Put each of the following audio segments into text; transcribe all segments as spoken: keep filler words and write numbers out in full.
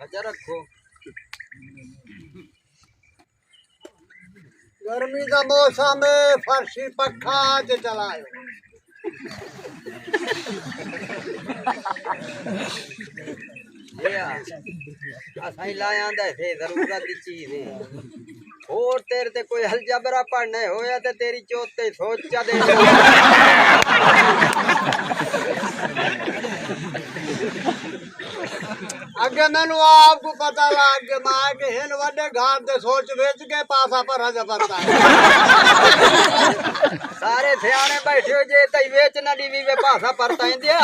اچھا رکھو۔ گرمی دا موسم ہے، فرشی پکھا اچ چلائے۔ اساں لایا آندا ہے، ضرورت دی چیز ہے۔ اور تیرے تے کوئی الجبرا پڑھنا ہویا تے تیری چوت تے سوچ چا دے۔ اگے مینوں آپ کو پتہ لگ گیا، میں کہ ہن وڈے گھر دے سوچ وچ کے پاسا پر ہجا پرتا ہے۔ سارے سیانے بیٹھے ہو جے تئی وچ نہ ڈیوی وے پاسا پرتا اندیا۔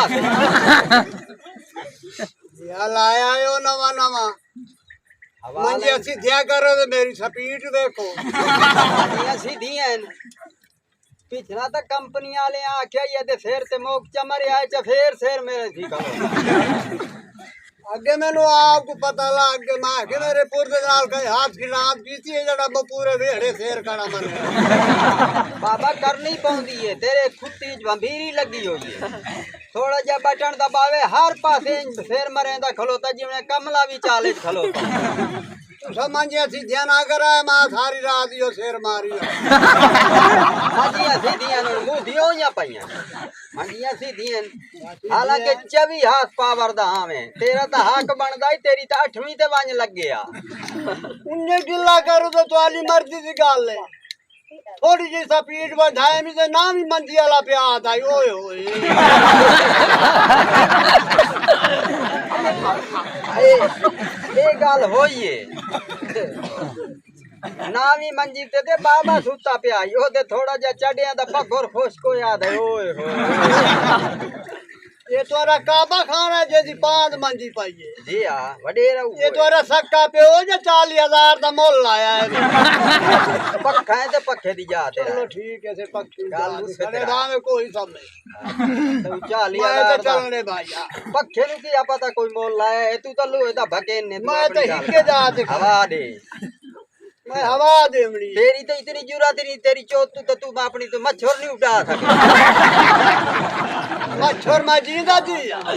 یا لایا ہے او نواں نواں۔ منجی اسی دیا کرو تے میری سپیڈ دیکھو۔ اسی دیا ہیں۔ پچھلا تاں کمپنی والے آکھیا یہ دے سر تے موک چمر آئے چا پھر سر میرے تھی کرو۔ اگے مینوں آپ کو پتہ لگ گیا، میں کہ میرے پور دے نال کہیں ہاتھ کی لات کیتی ہے جڑا میں پورے ویڑے سر کھڑا مر۔ بابا کرنی پوندی ہے، تیرے کھٹی چ بھمبیری لگی ہوئی ہے۔ تھوڑا جہا بٹن دباوے، ہر پاسے انج سر مریندا کھلوتا، جیویں کملا وی چالے کھلوتا۔ تساں منجے سی دھیان نہ کرا، ماں ساری رات ایہو سر ماری۔ منجیاں سیدھیاں نوں مودھیاں ہوئیاں پئیاں۔ منجیاں سیدھیاں۔ حالانکہ چوی ہارس پاور دا ہاویں۔ تیرا تاں حق بندا ہی، تیری تاں اٹھویں تے ونج لگے آ۔ انہیں گلا کرو تو تہاڈی مرضی دی گل ہے۔ تھوڑی جی سپیڈ ودھائے، میں تے نہ وی منجی والا پیا آتا، اوئے ہوئے۔ اے، اے گالھ ہوئی ہے۔ نہ وی منجی تے، تے بابا ستا پیا، او تے تھوڑا جا چڈیا دا پگھر خشک ہویا دے، اوئے ہوئے۔ یہ تہاڈا کعبہ خانہ ہے جیندی پاند منجی پائی ہے۔ جی ہاں، وڈیرا یہ اوپر۔ تہاڈا سکا پیو ہے جو چالی ہزار دا مل لایا ہے۔ پکھا ہے تے پکھے دی جا تے۔ چلو ٹھیک ہے، سے پکھے دی گل جا اس تے۔ طرح۔ کھڑے رہاں میں کوئی سب نہیں۔ تو چالی میں ہزار تے دا۔ چلنے بھائی آ۔ پکھے نو کی پتہ کوئی مل لایا ہے، تو تاں لوہے دا بھکین نے، تو میں تے اپنی گل ہکے جا تے کھڑا۔ ہوا دے۔ میں ہوا دیوݨی۔ تیری تے اتنی جرات نہیں، تیری چوت تو، تو میں اپݨی تو مچھر نہیں اڈا سکدا۔ مچھر میں جیندا جی ہاں۔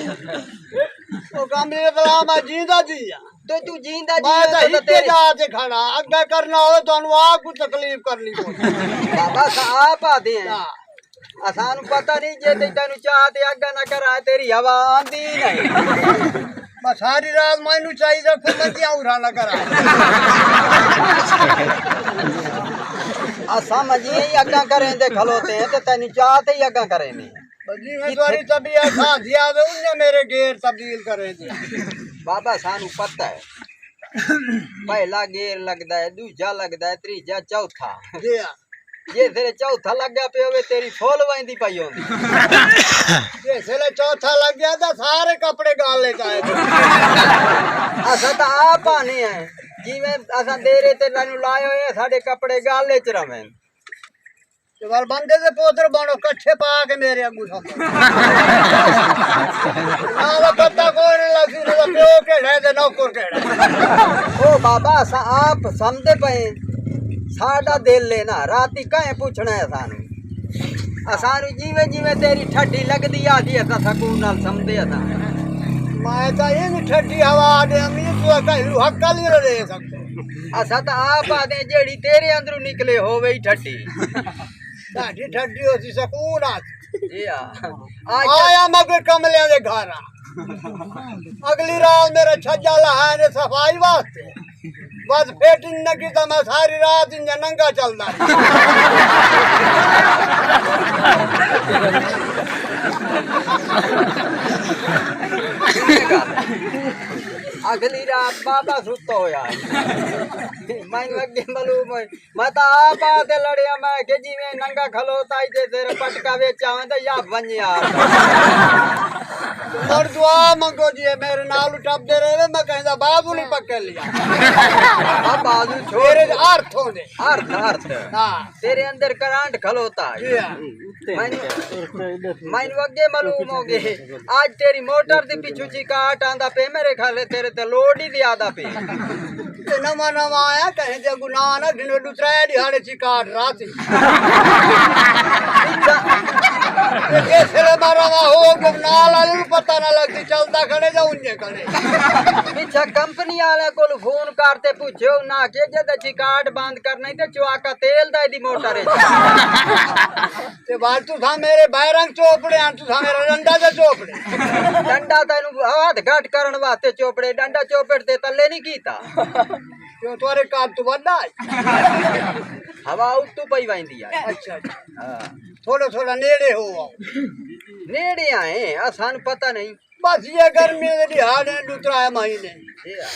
او کملی بلا میں جیندا جی ہاں۔ تو، تو جیندا جی میں ہے، تے تو ہکے تیرے جا تے کھڑا، اگے کرنا ہوئے تانوں آپ کو تکلیف کرنی پوندی۔ بابا صاحب آدے ہیں۔ ہاں۔ اساں نوں پتہ نہیں جے تے تینوں چاہ تے اگا نہ کرا، تیری ہوا آندی ہی نہیں۔ بس ساری رات مینوں چاہیدا کوئی مندیاں اورا نہ کرا۔ اساں مجیے ہی اگا کریں دے کھلوتے ہیں تے تینوں چاہ تے ہی اگا کریں دے۔ بس جی میں تہاڈی طبیعت ساں دیا وے انہیں میرے گیئر تبدیل کریں دے۔ بابا سانوں پتہ ہے۔ پہلا گیئر لگدا ہے، دوجا لگدا ہے، تریجا، چوتھا۔ جی ہاں۔ جے تیرے چوتھا لگا پیا ہوے، تیری فل ویندی پئی ہوندی۔ جس ویلے چوتھا لگ گیا تاں سارے کپڑے گالے چ آئے۔ اساں تاں آپ آنے ہیں، جیویں اساں دیرے تے تینوں لائے ہوئے ہیں، ساڈے کپڑے گالے چ رہویں۔ تے ول بندے دے پوتر بݨو، کٹھے پا کے میرے اڳوں سمجھو۔ نہ دا پتہ کوئی نہیں لڳسی، نہ دا پیو کیڑھا ہے تے نوکر کیڑھا ہے۔ او بابا، اساں آپ سمجھدے پئے، ساݙا دل ہے نا، راتی کہیں پچھݨا ہے سانوں۔ اسانوں جیویں جیویں تیری ٹھڈی لڳدی آسی، اساں سکون نال سمجھدے اساں۔ میں تاں ایں ٹھڈی ہوا ݙے امیر، توں کہیں حق نہیں دے سڳدے۔ اساں تاں آپ آہدے جیڑھی تیرے اندروں نکلے ہووے ای ٹھڈی۔ ساݙی ٹھڈی ہوسی سکون آ۔ جی ہاں۔ آج آیا میں کوئی کملیاں دے گھر آ۔ اڳلی رات میرا چھجا لہا نے صفائی واسطے۔ بس فٹنگ نہ کیتا، میں ساری رات انجا ننگا چلدا رہیا۔ اڳلی رات بابا ستا ہویا۔ میں اڳے معلوم ہوئی۔ میں تاں آپ آ تے لڑیا، میں کہ جیویں ننگا کھلوتا ہی تے تیرے پٹکا وچ آویں تاں یا ونڄے آ۔ مڑ دعا منگو جی، میرے نال ٹپدے رہے، میں کہیں دا بازو نہیں پکڑ لیا۔ آ بازو چھوڑ میرے دے۔ ارتھ ہوندے۔ ارتھ، ارتھ۔ ہاں۔ تیرے اندر کرنٹ کھلوتا ہے۔ جی ہاں۔ مینوں، مینوں اڳے معلوم ہو ڳئے۔ اڄ تیری موٹر دے پچھوں چیکاٹ آندا پئے، میرے خیال ہے تیرے تے لوڈ ہی زیادہ پئے۔ تے نواں نواں آیا، کہیں دے گناہ نہ گھنو، ݙو ترے ݙیہاڑے چیکاٹ راتی۔ جس ویلے مارا وا ہو گم نال والے نوں پتہ نہ لڳسی چلدا کھڑے یا اونجے کھڑے۔ پچھا کمپنی والے کول فون کر تے پچھو، انہاں آکھیا جے تے چکاٹ بند کرنا تے چواکا تیل دا دی موٹر ہے۔ تے بعد تساں میرے بائرنگ چوپڑے ہن، تساں میرا ڈنڈا تے چوپڑے۔ ڈنڈا تینوں ہتھ گھٹ کرن واسطے چوپڑے، ڈنڈا چوپڑ تے تلے نہیں کیتا۔ کیوں تہاݙے قد توں وݙا ہے؟ ہوا اتوں پئی ویندی ہے۔ اچھا اچھا۔ ہاں۔ تھوڑا تھوڑا نیڑے ہو آؤ۔ نیڑے آئے، اساں پتہ نہیں۔ بس یہ گرمی دے ݙیہاڑ ہیں، ݙو ترائے مہینے۔ جی ہاں۔